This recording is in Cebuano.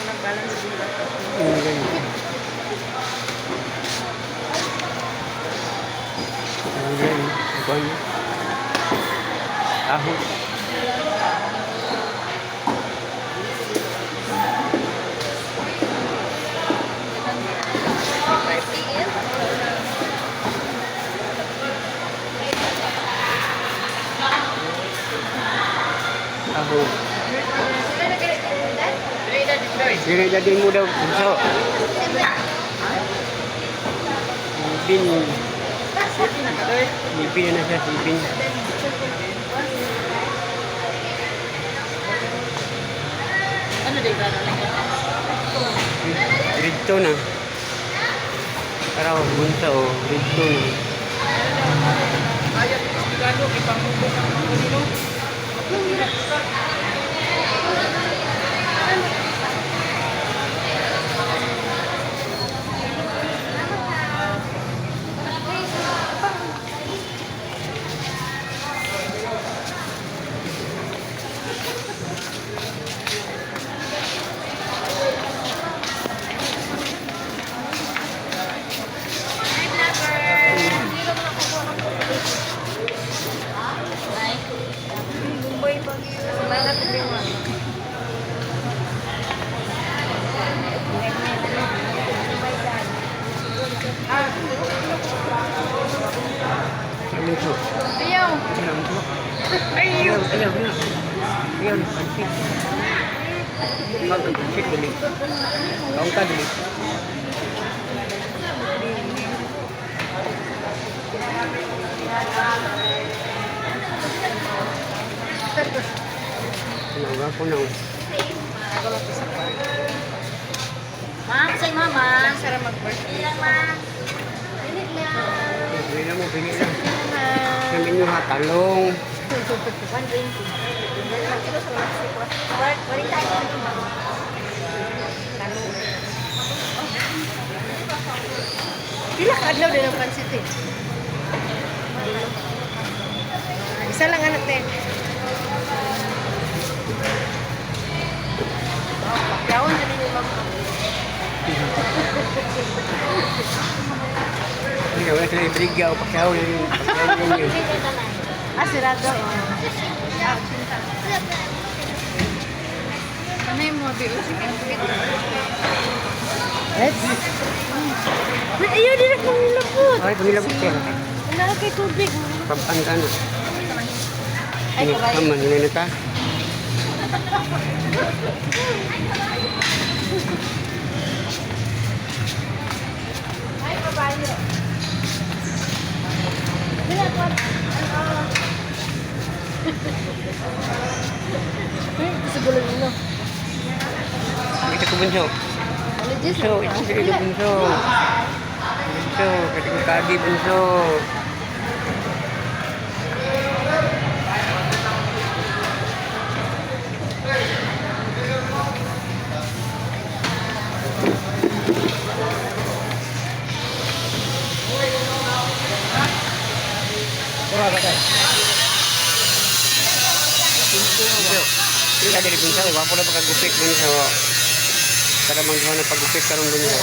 Nag-balance din ba? Ganyan. Ang ganyan. Ang kuwan. Aho. Aho. Sige, jadi mo daw. Bunso. Ibin. Ibin na siya, ibin. Ano di ba na? Grade 2 na. Pero bunso, oh, grade 2 na. Kaya tigano ipamubok ang mga nilo. Ano ito? Ayaw. Ano ito? Ayaw, ayaw, ayaw. Ayaw, pansit. Mag-pansit, dali. Kaong ka, dali. Ano ba po na? Ma'am, say mama. Sara mag-birthday. Lang, ma'am. Init lang. Bili lang mo, bili lang. Sabi nyo ha, talong. 120. Balik tayo. Pila ka adlaw din ang pansit eh. Isa lang anak te. Oh, pakyawon dyan ni ma'am. Hindi, wala sila ibrigya o pakyaw yun. Pakyaw yun yun. Ah, sirado. Oh. Ah, 80. Ano yung mga bios? Let's. Uy, ayaw din ako nilapot. Ay, pangilabot siya. Wala kay tubig. Pampan ka na. Ay, kabayo. Kaman, hindi na ta. Ay, kabayo. Wala ko. Ay, gusto ko lang ino. Kita ko bunso. Ano, Jess? Bunso, ito sa ilo bunso. Bunso, kita ko kagi bunso. Bunso. Hindi ka dili bunso, wapo na pagkagupit bunso. Para manggawa ng pagupit karon bunso.